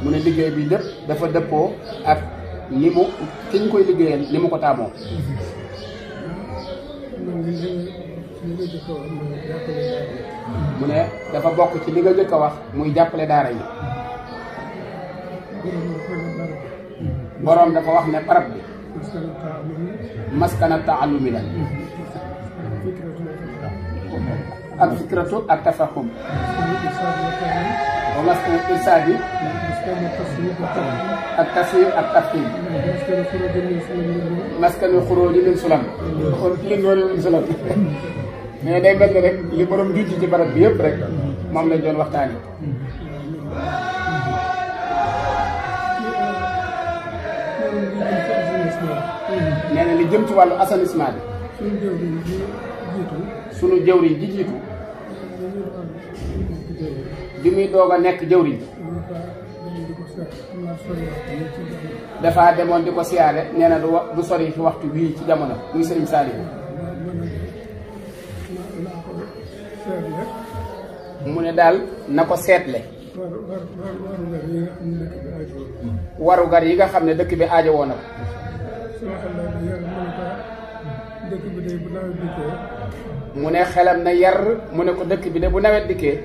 mu ne liggéey bi lépp dafa dëppoo ak ni mu ki ñu koy liggéeyal ni mu ko taamoo. mu ne dafa bokk ci li nga jëkk a wax muy jàppale daara yi. boroom dafa wax ne barab bi maskana taalumi la ak fikratu ak tafahum wa maskana irsaadi ak tasir ak tafhim maskanu xuróoji min sulam li noonu min sulam mais day mel ni rek li borom junj ci barab bi yëpp rek moom lañ doon waxtaani nee na li jëm ci wàllu assainissement bi sunu jëwriñ ji jiitu bi muy doog a nekk jëwriñ dafa demoon di ko siyaare nee na du sori ci waxtu wii ci jamono muy Sëriñ Saliou mu ne daal na ko seetle warugar yi nga xam ne dëkk bi aajo woon na ko mu ne xelam na yar mu ne ko dëkk bi de bu nawet dikkee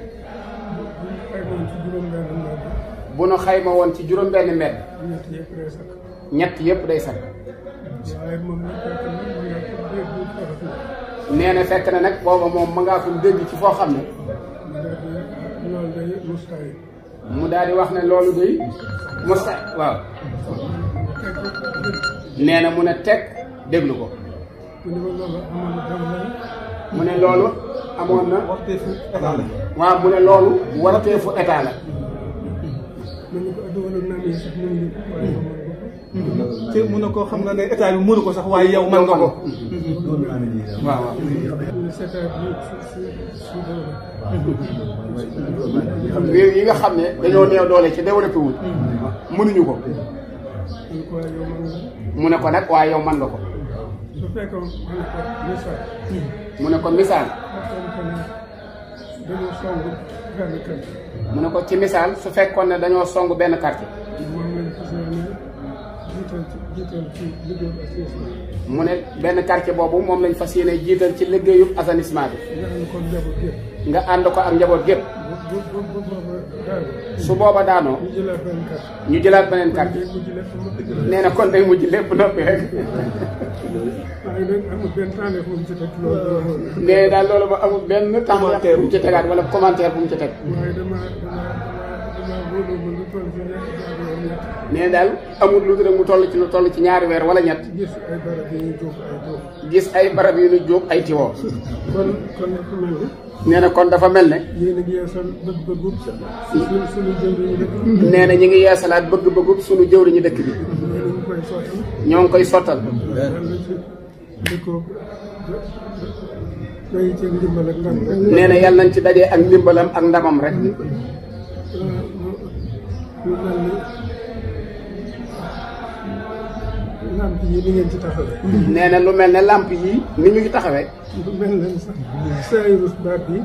bu nu xayma woon ci juróom-benn mbedd ñett yépp day sakk nee na fekk na nag booba moom ma ngaa ko dégg ci foo xam ne mu daal di wax ne loolu day musta waaw nee na mu ne teg déglu ko mu ne loolu amoon na waaw mu ne loolu warteefu état la te mun na koo xam nga ne état bi mënu ko sax waaye yow mën nga ko waaw waaw réew yi nga xam ne dañoo néew doole ci développé wul mënuñu ko mu ne ko nag waaye yow mën nga ko mu ne ko misaal mu ne ko ci misaal su fekkoon ne dañoo song benn quartier mu ne benn quartier boobu moom lañ fas yéene jiital ci liggéeyu assainissement bi nga ànd ko ak njaboot gépp su booba daanoo ñu jëlaat beneen quartier nee na kon day mujj lépp noppi rek nee daal loolu ba amul benn commentaire bu mu ci tegaat wala commentaire bu mu ci teg nee daal amul lu rek mu toll ci ñaari weer wala ñett gis ay barab yu ñu jóg ay tiwoo nee na kon dafa mel ne nee na ñu ngi yeesalaat bëgg-bëggub suñu jëwriñu dëkk bi ñoo ngi koy sottal nee na yàlla nañ ci dajee ak ndimbalam ak ndamam rek lamp yi ni ngeen ci taxawee. nee na lu mel ne lamp yi ni ñu ngi taxawee. lu mel ne sax saayirus baat bi.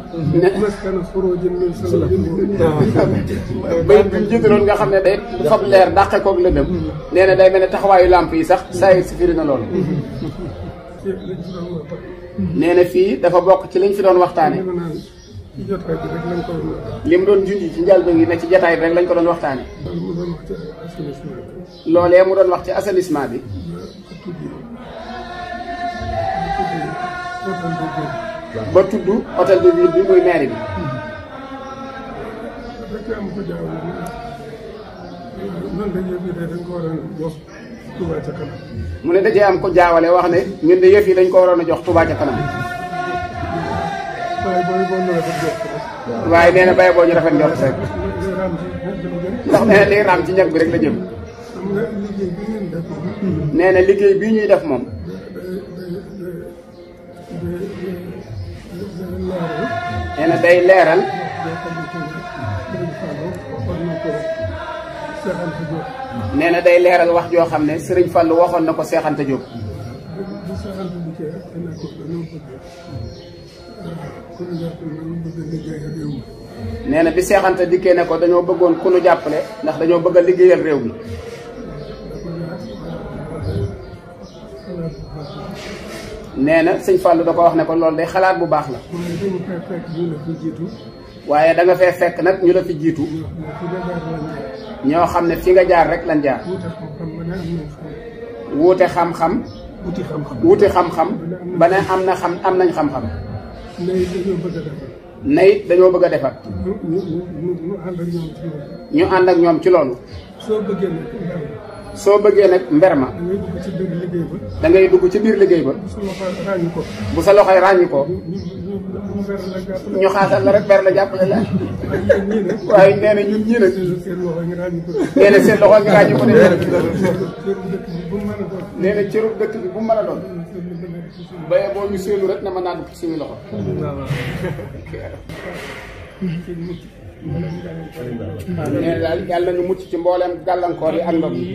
maskana xurujin min salabin. bay bi ñu jiitaloon nga xam ne day fab leer dàqe koog lëndëm. nee na day mel ne taxawaayu lamp yi sax saayir si firi na loolu. nee na fii dafa bokk ci liñ fi doon waxtaane li mu doon junj ci njëlbéen gi ne ci jotaay bi rek lañ ko doon waxtaane loolee mu doon wax ci assainissement bi. ba tudd hôtel de ville bi muy mairie bi. mu ne dajee am ko jaawale wax ne ñun de yëf yi dañ ko waroon a jox Touba ca kanam. waaye nee na bay boo ñu rafet njort rek ndax nee na liy raam ci ñag bi rek la jëm. nee na liggéey bii ñuy def moom. nee na day leeral. nee na day leeral wax joo xam ne Serigne Fallou waxoon na ko Cheikh Anta Diop. nee na bi Seex Anta dikkee ne ko dañoo bëggoon ku nu jàppale ndax dañoo bëgg a liggéeyal réew mi. nee na sëñ Fallou da ko wax ne ko loolu day xalaat bu baax la. waaye da nga fee fekk nag ñu la fi jiitu. ñoo xam ne fi nga jaar rek lan jaar. wuute xam-xam. wuti xam-xam. ba ne am nañ xam-xam. nayit dañoo bëgg a defar. ñu ànd ak ñoom ci loolu. soo bëggee nag mber ma. da ngay dugg ci biir liggéey ba. bu sa loxoy ràññi ko. ñu xaasal la rek ber la jàppale la. waaye nee na ñun ñii nag. nee na seen loxo ngi ràññi ko de. nee na cërub dëkk bi bu mu mën a doon. baye boo ñu seenu rek ne mën naa dugg ci suñu loxo. nee na daal yàlla nañu mucc ci mbooleem gàllankoor yi ak ndog yi.